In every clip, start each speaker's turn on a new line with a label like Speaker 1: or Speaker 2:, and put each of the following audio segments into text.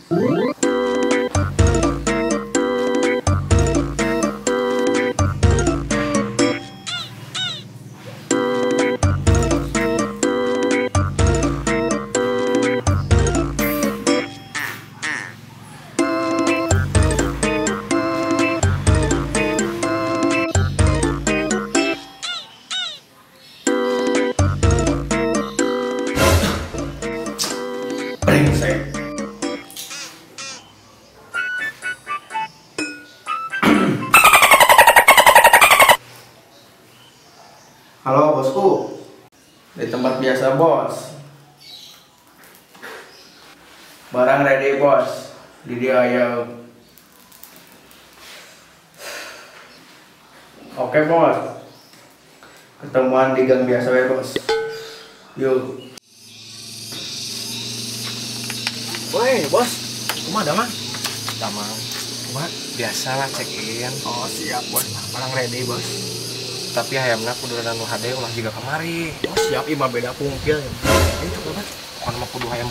Speaker 1: Brengsek. Halo bosku. Di tempat biasa bos. Barang ready bos. Di dia ayam. Oke bos. Ketemuan di gang biasa ya bos. Yuk.
Speaker 2: Woi bos, kumaha damang?
Speaker 3: Damang, kumaha? Biasalah check in.
Speaker 2: Oh siap bos, barang ready bos.
Speaker 3: Tapi hayamna kudu nu hade ulah jiga kamari.
Speaker 2: Oh siap, imah beda pungkil.
Speaker 3: Ini coba banget. Pokona mah kudu hayam.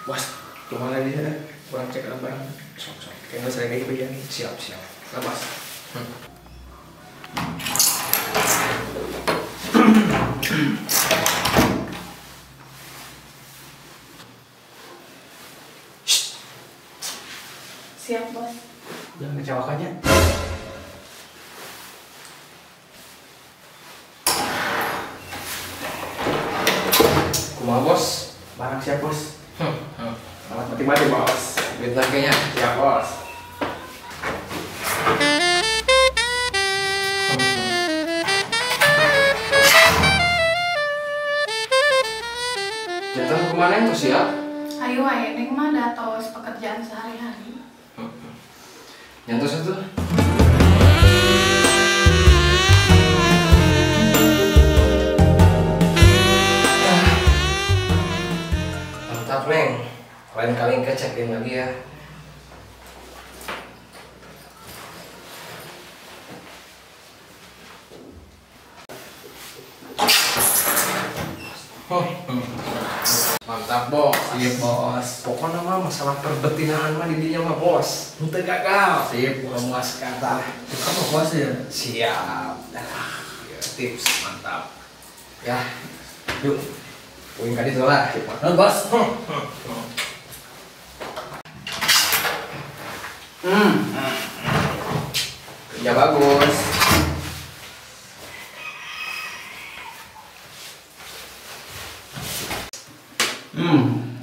Speaker 2: Bos, kumaha lagi ya? Kurang cek barang.
Speaker 3: Sok sok.
Speaker 2: Kayaknya sering kayak begini.
Speaker 3: Siap siap.
Speaker 2: Nah, bos.
Speaker 4: Siap bos.
Speaker 2: Jangan kecewakannya.
Speaker 3: Kumaha bos?
Speaker 2: Barang siap bos. Alat mati-mati bos.
Speaker 3: Duit kayaknya.
Speaker 2: Siap bos.
Speaker 3: Jantan kemana yang tuh siap?
Speaker 4: Ayo ayo neng mah ada tos pekerjaan sehari-hari.
Speaker 3: Nyantos itu? Mantap neng, lain kali ke check in lagi ya. Mantap bos.
Speaker 2: Sip bos.
Speaker 3: Pokoknya mah masalah perbetinaan mah didinya mah bos. Henteu gagal.
Speaker 2: Sip,
Speaker 3: memuaskan. Tah.
Speaker 2: Kita mah bos ya.
Speaker 3: Siap. Ya, tips mantap. Ya. Yuk. Poin kali lah.
Speaker 2: Nah, bos. Kerja bagus.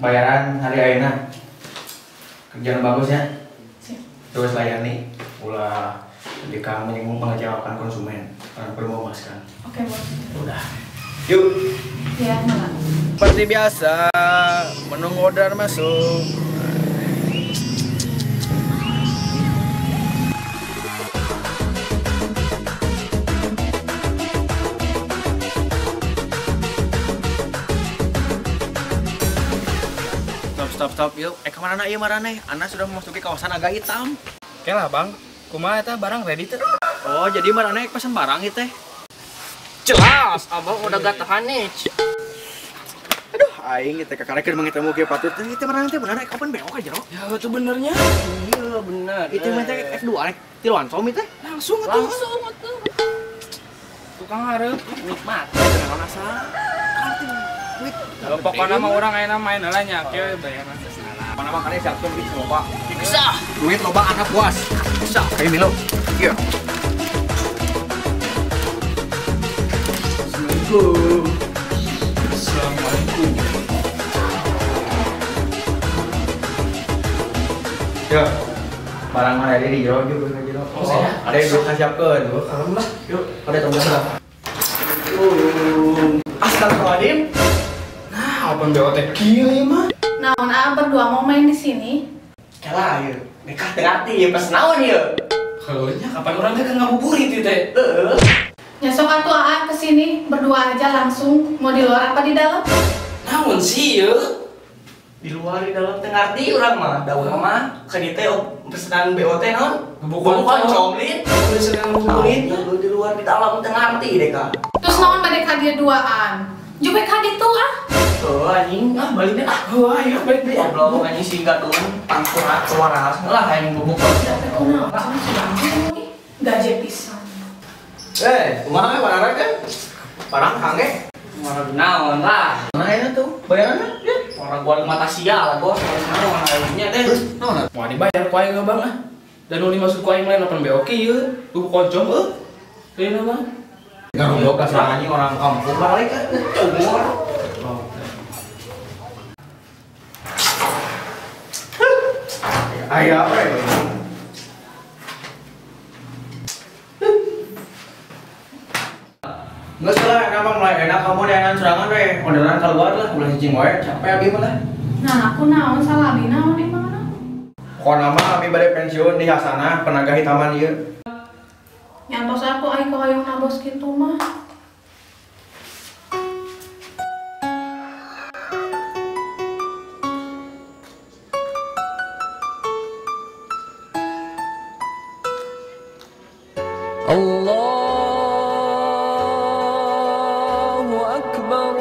Speaker 2: Bayaran hari ayeuna. Kerjaan bagus ya.
Speaker 4: Siap.
Speaker 2: Terus layani ulah jika menyinggung mengecewakan konsumen, karena perlu memuaskan.
Speaker 4: Oke, bos.
Speaker 2: Udah. Yuk.
Speaker 4: Ya, mana?
Speaker 2: Seperti biasa, menunggu order masuk. Stop, stop, yuk. Kemana ieu marane? Ana sudah memasuki kawasan agak hitam.
Speaker 5: Oke lah bang, kumaha eta barang ready teh?
Speaker 2: Oh, jadi marane pesan barang ieu teh?
Speaker 5: Jelas, abang udah gak tahan nih.
Speaker 2: Aduh, aing teh kakarekeun mangitemu kieu patut. Ieu teh marane teh bener rek open BO ka jero?
Speaker 5: Ya, itu benernya. Iya, bener.
Speaker 2: Itu mah teh F2 rek tiluan som ieu teh.
Speaker 5: Langsung atuh. Langsung atuh. Tukang hareup
Speaker 2: nikmat teh naon asa.
Speaker 5: Kalau pokoknya mah orang ayeuna main heula nya kieu bayaran sesana.
Speaker 2: Mana mah kalian siapkeun duit loba.
Speaker 5: Bisa.
Speaker 2: Duit loba anak puas. Bisa. Kayak Milo. Iya. Assalamualaikum.
Speaker 5: Assalamualaikum.
Speaker 2: Yo. Barang mana di jero juga ka jero.
Speaker 5: Oh, saya.
Speaker 2: Ada yang duit siapkeun.
Speaker 3: Alhamdulillah.
Speaker 2: Yuk, ada temen lah. Astagfirullahaladzim.
Speaker 5: Nah, open BO teh kieu ieu mah.
Speaker 4: Naon ah berdua mau main di sini?
Speaker 2: Kalah ieu. Nikah teu ngarti ieu pas naon ieu?
Speaker 5: Heuh nya kapan urang teh ngabuburit ieu teh?
Speaker 2: Heeh.
Speaker 4: Ya sok atuh aa kesini berdua aja langsung, mau di luar apa di dalam?
Speaker 5: Naon sih ieu?
Speaker 6: Di luar di dalam teu ngarti urang mah, da urang mah ka dieu teh pesenan BOT naon? Bubuk oncom lin. Pesenan bubuk lin di luar di dalam teu ngarti deh ka.
Speaker 4: Terus naon bade ka dieu duaan? Jupek ka ditu ah.
Speaker 6: Oh anjing, ah balik deh ah.
Speaker 3: Oh ayo balik deh.
Speaker 6: Goblok anjing singkat dulu tangkurak waras lah aing bubuk oncom.
Speaker 4: Gaje pisan.
Speaker 2: Eh, kumaha we barang kan? Barang kange.
Speaker 6: Warna naon lah.
Speaker 2: Mana ya tuh? Bayaranna? Ya.
Speaker 6: Orang gua mata sial lah bos, naon aingnya teh.
Speaker 2: Naon?
Speaker 3: Mau dibayar ku aing bang ah. Dan nu dimaksud ku aing lain 8 BOK ieu, bubuk oncom euy. Lain mah.
Speaker 2: Goblok ka anjing orang kampung balik kan. Cumur. Aya apa ya? Nggak salah, kenapa mulai enak kamu dengan serangan weh, orderan keluar lah, ulah cicing wae, capek abi mah lah.
Speaker 4: Nah, aku naon salah abi naon emang naon?
Speaker 2: Pokona mah abi bade pensiun di Hasanah, penaga hitaman ieu.
Speaker 4: Nyantos aku aing hoyong nabos kitu mah.
Speaker 3: Allahu Akbar.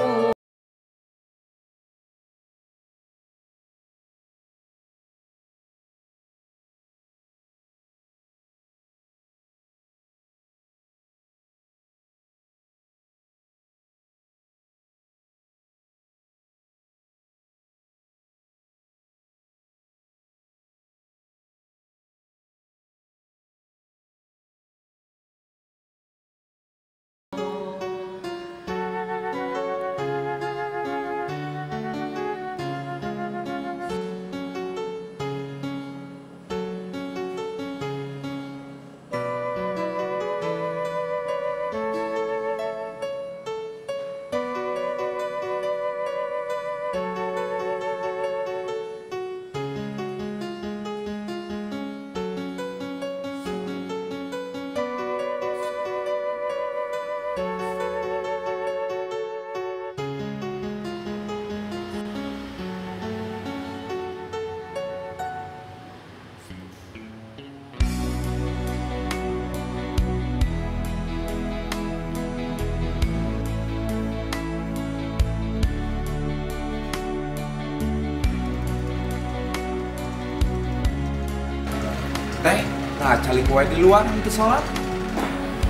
Speaker 7: Teh, nah calik wae di luar untuk sholat.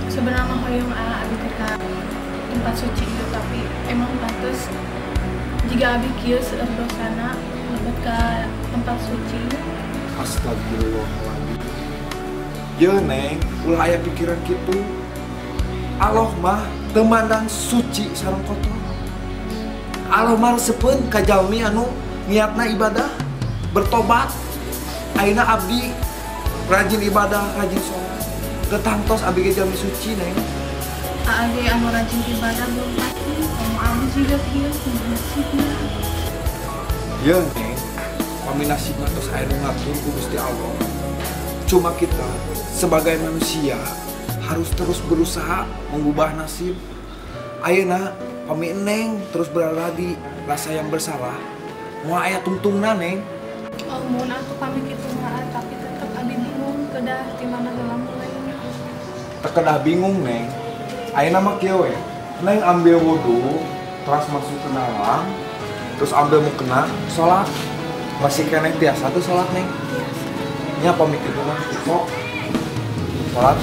Speaker 4: Sebenarnya hoyong abi teh ka tempat suci itu, tapi emang pantes jika abi kieu seueur dosana lebet ka tempat suci.
Speaker 7: Astagfirullahaladzim. Ye neng, ulah aya pikiran kitu. Allah mah teu mandang suci sareng kotor. Allah mah resepeun ka jalmi anu niatna ibadah, bertobat. Ayeuna abdi rajin ibadah, rajin sholat. Ketangtos abdi ge jalmi suci neng.
Speaker 4: Aa ge anu rajin ibadah belum pasti, komo abdi juga kieu kumaha nasibna.
Speaker 7: Ye neng, pami nasibna tos aya nu ngatur ku Gusti Allah. Cuma kita sebagai manusia harus terus berusaha mengubah nasib. Ayeuna pami neng terus berada di rasa yang bersalah, moal aya tungtungna neng.
Speaker 4: Oh, mun atuh pami kitu mah, tapi tetep abi bingung kedah di mana heula mulainya.
Speaker 7: Teu kedah bingung neng. Ayeuna mah kieu we. Neng ambil wudu, terus masuk ke dalam, terus ambil mukena, sholat. Masih keneh tiasa tuh sholat neng. Nya pami kitu mah sok. Sholat.